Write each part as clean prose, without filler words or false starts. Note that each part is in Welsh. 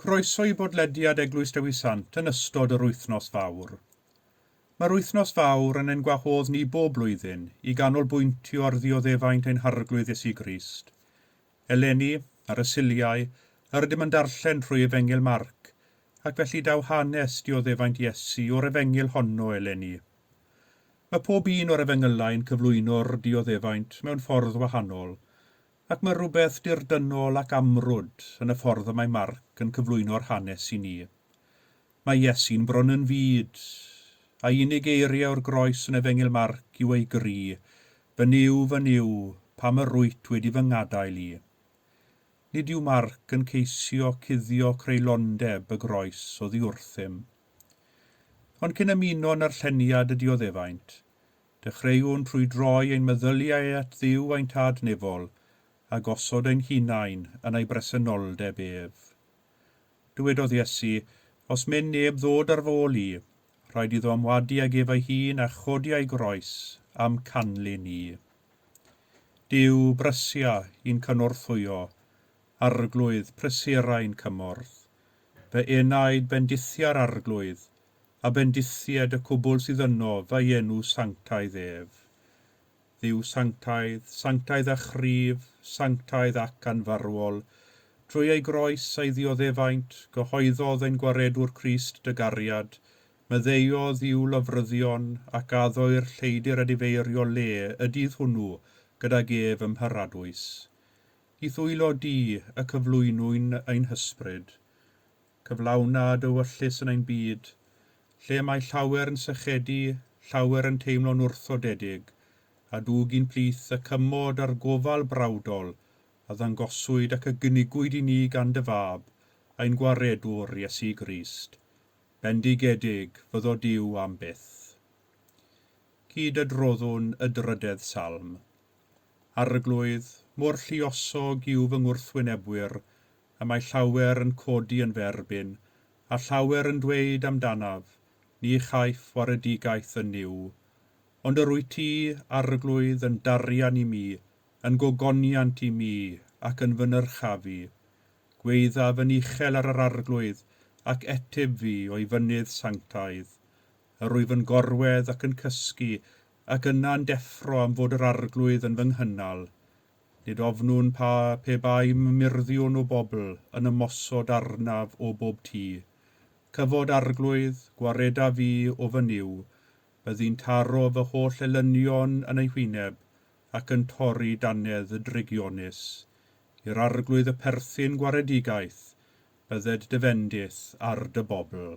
Croeso i bodlediad Eglwys Dewi Sant yn ystod yr Wythnos Fawr. Mae'r Wythnos Fawr yn ein gwahodd ni bob blwyddyn i ganolbwyntio ar ddioddefaint ein Harglwydd Iesu Grist. Eleni, ar y Suliau, yr ydym yn darllen trwy Efengyl Marc, ac felly daw hanes dioddefaint Iesu o'r Efengyl honno eleni. Mae pob un o'r Efengylau yn cyflwyno'r dioddefaint mewn ffordd wahanol, Ac mae rhywbeth dirdynnol ac amrwd yn y ffordd y mae Marc yn cyflwyno'r hanes i ni. Mae Iesu'n bron yn fud, a'i unig eiriau o'r groes yn Efengyl Marc yw ei gri, Fy Nuw, fy Nuw, pam yr wyt wedi fy ngadael i? Nid yw Marc yn ceisio cuddio creulondeb y groes oddi wrthym. Ond cyn ymuno yn narlleniad y dioddefaint, Dechreuwn trwy droi ein meddyliau at Dduw ein Tad Nefol, a gosod ein hunain yn ei bresenoldeb ef. Dywedodd Iesu, Os myn neb ddod ar fy ôl i, rhaid iddo ymwadu ag ef ei hun a chodi ei groes a'm canlyn i. Duw, brysia i'n cynorthwyo, Arglwydd, prysura i'n cymorth. Fy enaid, bendithia'r Arglwydd, A bendithied y cwbl sydd yno fy enw sanctaidd ef. Dduw sanctaidd, sanctaidd a chryf, sanctaidd ac anfarwol, trwy ei groes a'i ddioddefaint, gyhoeddodd ein Gwaredwr Crist dy gariad, maddeuodd i'w lofruddion, ac addo i'r lleidr edifeirio le y dydd hwnnw gydag ef ym mharadwys. I'th wylo di y cyflwynwn ein hysbryd. Cyflawna dy ewyllys yn ein byd, lle mae llawer yn sychedu, llawer yn teimlo'n wrthodedig, a dwg i'n plith y cymod a'r gofal brawdol a ddangoswyd ac a gynigwyd i ni gan dy Fab, ein Gwaredwr, Iesu Grist. Bendigedig fyddo Duw am byth. Cyd-adroddwn y drydedd salm. Arglwydd, mor lluosog yw fy ngwrthwynebwyr, Y mae llawer yn codi yn fy erbyn, a llawer yn dweud amdanaf, Ni chaiff waredigaeth yn Nuw. Ond yr wyt ti, Arglwydd, yn darian i mi, yn gogoniant i mi, ac yn fy nyrchafu. Gwaeddaf yn uchel ar yr Arglwydd, ac etyb fi o'i fynydd sanctaidd. Yr wyf yn gorwedd ac yn cysgu, ac yna'n deffro am fod yr Arglwydd yn fy nghynnal. Nid ofnwn pa pe bai murddiwn o bobl yn ymosod arnaf o bob tu. Cyfod, Arglwydd, gwareda fi o fy Nuw, byddi'n taro fy holl elynion yn ei hwyneb, ac yn torri dannedd y drygionus. I'r Arglwydd y perthyn gwaredigaeth, bydded dy fendith ar dy bobl.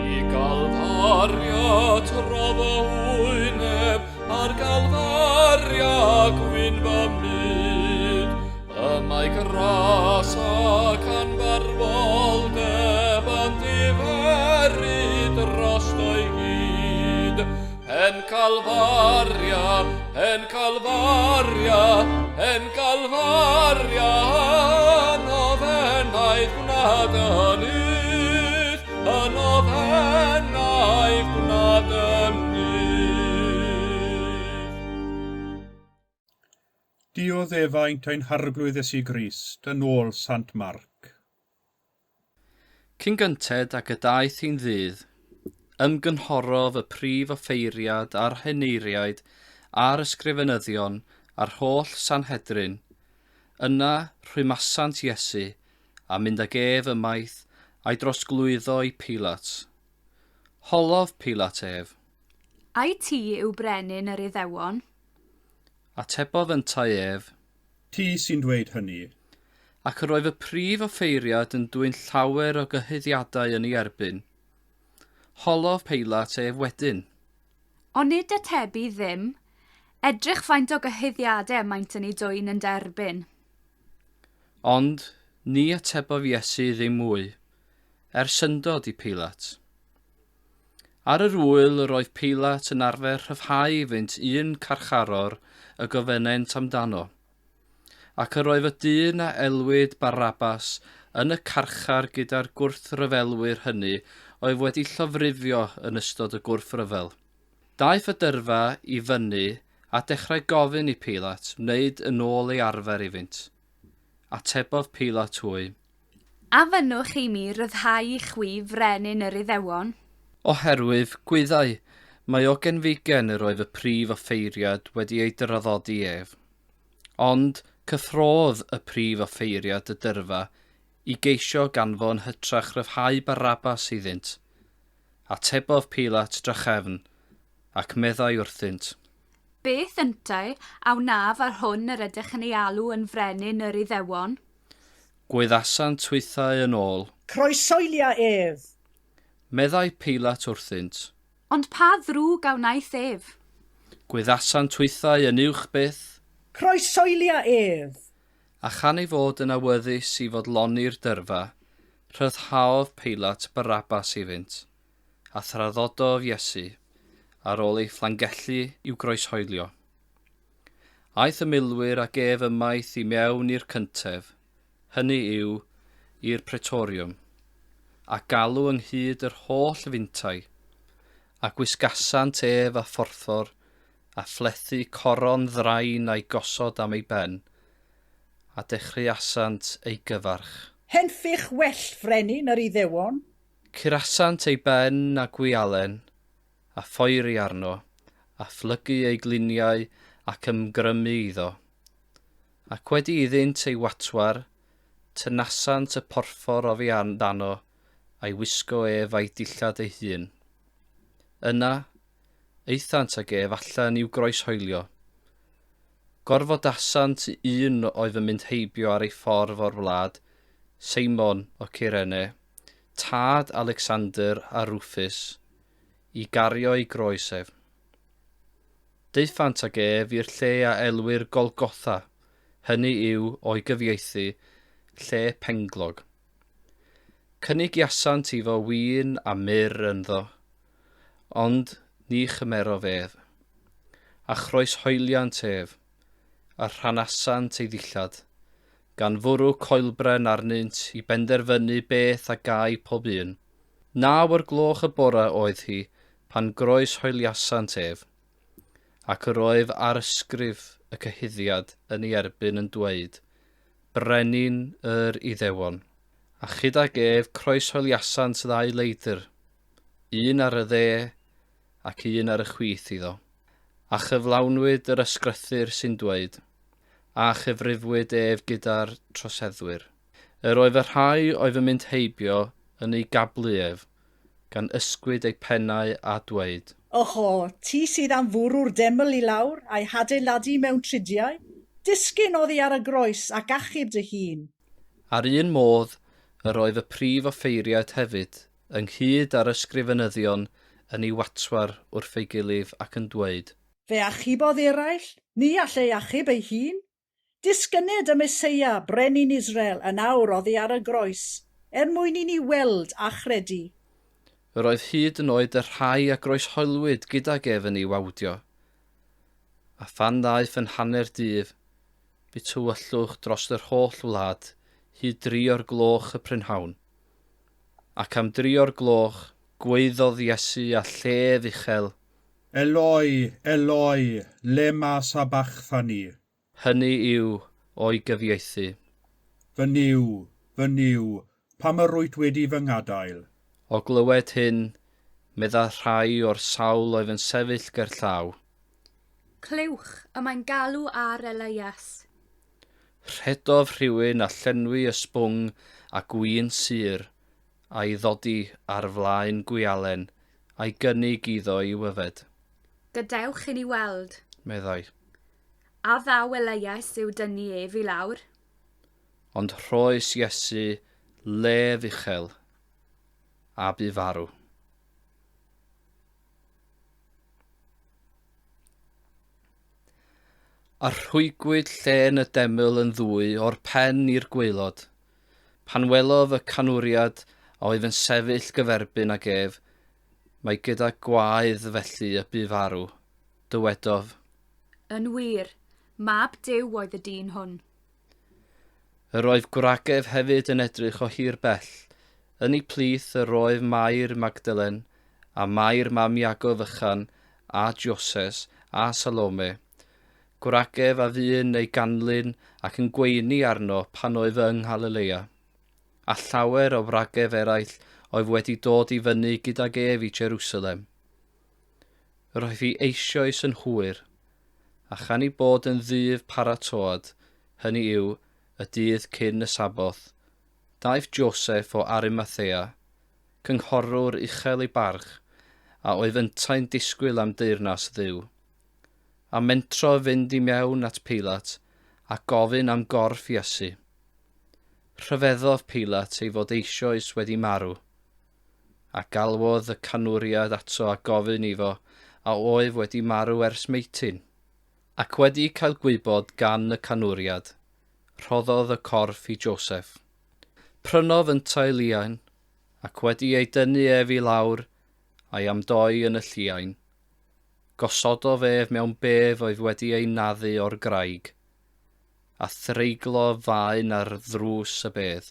I Galfaria tro fy wyneb, ar Galfaria gwyn fy myd. Y mae gras ac anfarwoldeb yn diferu drosto i gyd. Hen Calfaria, hen Calfaria, hen Calfaria, yno fenaidd gwna dy nyth, yno fenaidd gwna dy nyth. Dioddefaint ein Harglwydd Iesu Grist yn ôl Sant Marc. Cyn gynted ag y daeth hi'n ddydd, ymgynghorodd y prif offeiriad a'r heneiriaid a'r ysgrifenyddion a'r holl Sanhedrin. Yna rhwymasant Iesu, a mynd ag ef ymaith a'i drosglwyddo i Pilat. Holodd Pilat ef. Ai ti yw brenin yr Iddewon? Atebodd yntau ef. Ti sy'n dweud hynny. Ac yr oedd y prif offeiriad yn dwyn llawer o gyhuddiadau yn ei erbyn. Holodd Peilat ef wedyn. Onid atebu ddim? Edrych faint o gyhuddiadau maent yn eu dwyn yn d'erbyn. Ond ni atebodd Iesu ddim mwy, er syndod i Peilat. Ar yr ŵyl yr oedd Peilat yn arfer rhyfhau iddynt un carcharor y gofynnent amdano. Ac yr oedd y dyn a elwid Barabbas yn y carchar gyda'r gwrthryfelwyr hynny oedd wedi llofruddio yn ystod y gwrthryfel. Daeth y dyrfa i fyny a dechrau gofyn i Pilat wneud yn ôl ei arfer iddynt. Atebodd Pilat hwy. A fynnwch i mi ryddhau i chwi frenin yr Iddewon? Oherwydd gwyddai mai o genfigen yr oedd y prif offeiriad wedi ei draddodi ef. Ond cyffrôdd y prif offeiriad y dyrfa i geisio ganfo yn hytrach ryfhau Barabbas iddynt. Atebodd Pilat drachefn, ac meddai wrthynt. Beth yntau a wnaf ar hwn yr ydych yn ei alw yn frenin yr Iddewon? Gwaeddasant hwythau yn ôl. Croeshoelia ef! Meddai Pilat wrthynt. Ond pa ddrwg a wnaeth ef? Gwaeddasant hwythau yn uwch byth. Croeshoelia ef! A chan ei fod yn awyddus i fodloni'r dyrfa, rhyddhaodd Peilat Barabbas iddynt, a thraddododd Iesu, ar ôl ei fflangellu i'w groeshoelio. Aeth y milwyr ag ef ymaith i mewn i'r cyntedd, hynny yw, i'r Praetorium, a galw ynghyd yr holl fintai, a gwisgasant ef â phorffor, a phlethu coron ddrain a'i gosod am ei ben, a dechreuasant ei gyfarch. Henffych well frenin yr Iddewon. Curasant ei ben â gwialen, a phoeri arno, a phlygu ei gliniau ac ymgrymu iddo. Ac wedi iddynt ei watwar, tynasant y porffor oddi amdano, a'i wisgo ef a'i dillad ei hun. Yna, aethant ag ef allan i'w groeshoelio. Gorfodasant un oedd yn mynd heibio ar ei ffordd o'r wlad, Seimon o Cyrene, tad Alexander a Rufus, i gario ei groes ef. Daethant ag ef i'r lle a elwir Golgotha, hynny yw, o'i gyfieithu, lle penglog. Cynigiasant iddo win a myrr ynddo, ond ni chymerodd ef, a chroeshoeliant ef, a rhanasant ei ddillad, gan fwrw coelbren arnynt i benderfynu beth a gâi pob un. 9 o'r gloch y bore oedd hi pan groeshoeliasant ef, ac yr oedd arysgrif y cyhuddiad yn ei erbyn yn dweud, Brenin yr Iddewon. A chydag ef croeshoeliasant ddau leidr, un ar y dde ac un ar y chwith iddo. A chyflawnwyd yr ysgrythur sy'n dweud, a chyfrifwyd ef gyda'r troseddwyr. Yr oedd y rhai oedd yn mynd heibio yn ei gablu ef, gan ysgwyd eu pennau a dweud. Oho, ti sydd am fwrw'r deml i lawr a'i hadeiladu mewn tridiau? Disgyn oddi ar y groes ac achub dy hun. Ar un modd, yr oedd y prif offeiriaid hefyd, ynghyd â'r ysgrifenyddion, yn ei watwar wrth ei gilydd ac yn dweud. Fe achubodd eraill, ni all ei achub ei hun. Disgyned y Meseia, brenin Israel, yn awr oddi ar y groes, er mwyn i ni weld a chredu. Yr oedd hyd yn oed y rhai a groeshoelwyd gydag ef yn ei wawdio. A phan ddaeth yn hanner dydd, bu tywyllwch dros yr holl wlad, hyd 3 o'r gloch y prynhawn. Ac am 3 o'r gloch, gwaeddodd Iesu â llef uchel. Eloi, Eloi, lema sabachthani? Hynny yw, o'i gyfieithu. Fy Nuw, fy Nuw, pam yr wyt wedi fy ngadael? O glywed hyn, medda rhai o'r sawl oedd yn sefyll gerllaw. Clywch, y mae'n galw ar Elias. Rhedodd rhywun a llenwi ysbwng â gwin sur, a'i ddodi ar flaen gwialen, a'i gynnig iddo i'w yfed. Gadewch i ni weld. Meddai. A ddaw Elias i'w dynnu ef i lawr? Ond rhoes Iesu lef uchel, a bu farw. A rhwygwyd llen y deml yn ddwy o'r pen i'r gwaelod. Pan welodd y canwriad a oedd yn sefyll gyferbyn ag ef, mai gyda gwaedd felly y bu farw, dywedodd. Yn wir, mab Duw oedd y dyn hwn. Yr oedd gwragedd hefyd yn edrych o hir bell. Yn eu plith yr oedd Mair Magdalen, a Mair mam Iago Fychan, a Joses, a Salome. Gwragedd a fu'n ei ganlyn ac yn gweini arno pan oedd yng Nghalilea. A llawer o wragedd eraill oedd wedi dod i fyny gydag ef i Jerusalem. Yr oedd hi eisoes yn hwyr, a chan ei bod yn ddydd paratoad, hynny yw, y dydd cyn y Saboth, daeth Joseph o Arimathea, cynghorwr uchel ei barch, a oedd yntau'n disgwyl am deyrnas Dduw. A mentro fynd i mewn at Peilat a gofyn am gorff Iesu. Rhyfeddodd Peilat ei fod eisoes wedi marw. A galwodd y canwriad ato a gofyn iddo a oedd wedi marw ers meitin. Ac wedi cael gwybod gan y canwriad, rhoddodd y corff i Joseph. Prynodd yntau liain, ac wedi ei dynnu ef i lawr, a'i amdoi yn y lliain. Gosododd ef mewn bedd oedd wedi ei naddu o'r graig, a threiglodd faen ar ddrws y bedd.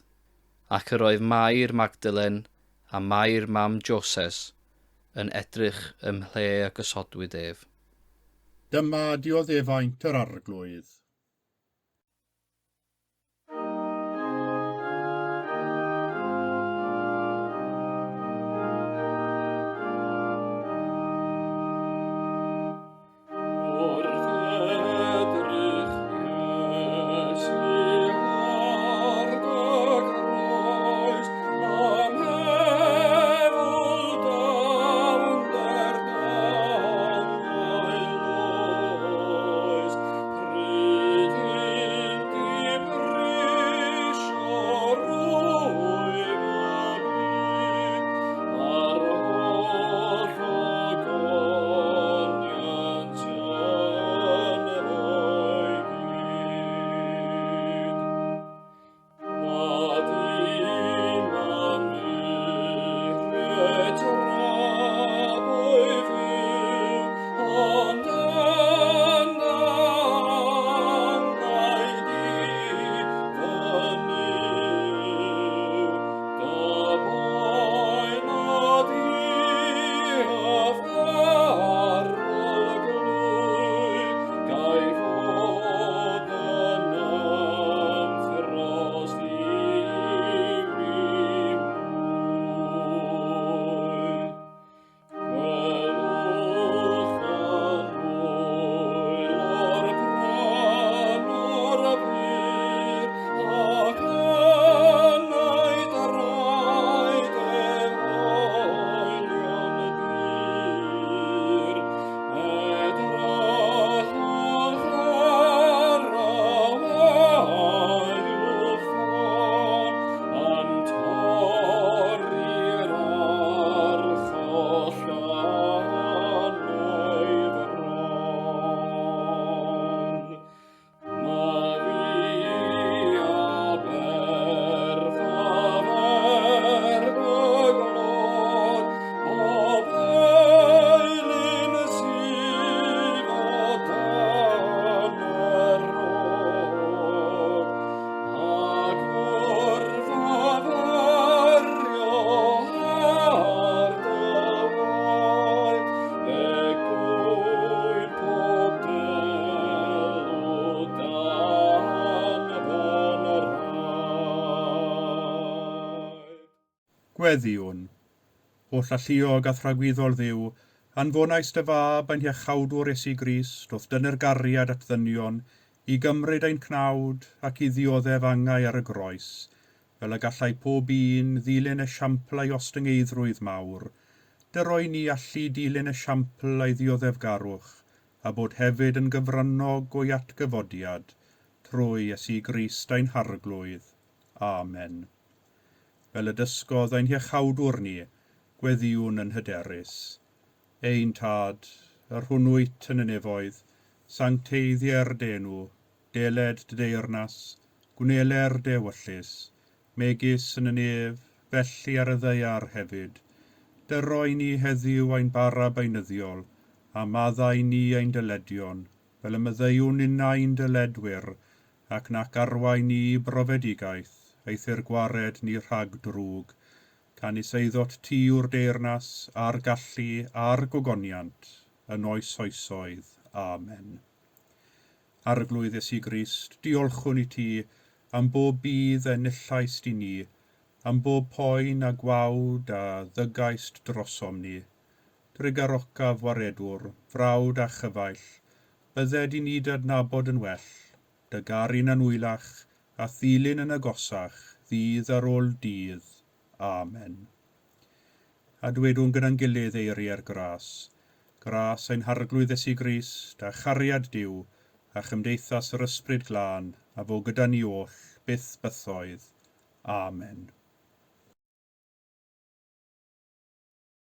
Ac yr oedd Mair Magdalen a Mair mam Joses yn edrych ym mhle y gosodwyd ef. Dyma dioddefaint yr Arglwydd. Gweddïwn. Holl alluog a thragwyddol Dduw, anfonais dy fab ein hiachawdwr Iesu Grist wrth dynnu'r gariad at ddynion, i gymryd ein cnawd ac i ddioddef angau ar y groes, fel y gallai pob un ddilyn esiampl a'i ostyngeiddrwydd mawr. Dyroi ni allu dilyn esiampl a'i ddioddefgarwch, a bod hefyd yn gyfrannog o'i atgyfodiad, trwy Iesu Grist ein Harglwydd. Amen. Fel y dysgodd ein hiachawdwr ni, gweddïwn yn hyderus. Ein Tad, yr hwn wyt yn y nefoedd, sancteiddier dy enw, deled dy deyrnas, gwneler dy ewyllys, megis yn y nef, felly ar y ddaear hefyd. Dyroi ni heddiw ein bara beunyddiol, a maddau ni ein dyledion, fel y maddeuwn ninnau'n dyledwyr, Ac nac arwain ni i brofedigaeth, eithr gwared ni rhag drwg, canys eiddot ti yw'r deyrnas, a'r gallu, a'r gogoniant, yn oes oesoedd. Amen. Arglwydd Iesu Grist, diolchwn i ti am bob budd enillaist i ni, am bob poen a gwawd a ddygaist drosom ni. Drugarocaf waredwr, frawd a chyfaill, bydded i ni d'adnabod yn well, dy garu'n anwylach, a thilyn yn agosach, ddydd ar ôl dydd. Amen. A dwedwn gyda'n gilydd eiriau'r gras. Gras ein Harglwydd Iesu Grist, a chariad Duw, a chymdeithas yr Ysbryd Glân, a fo gyda ni oll, byth bythoedd. Amen.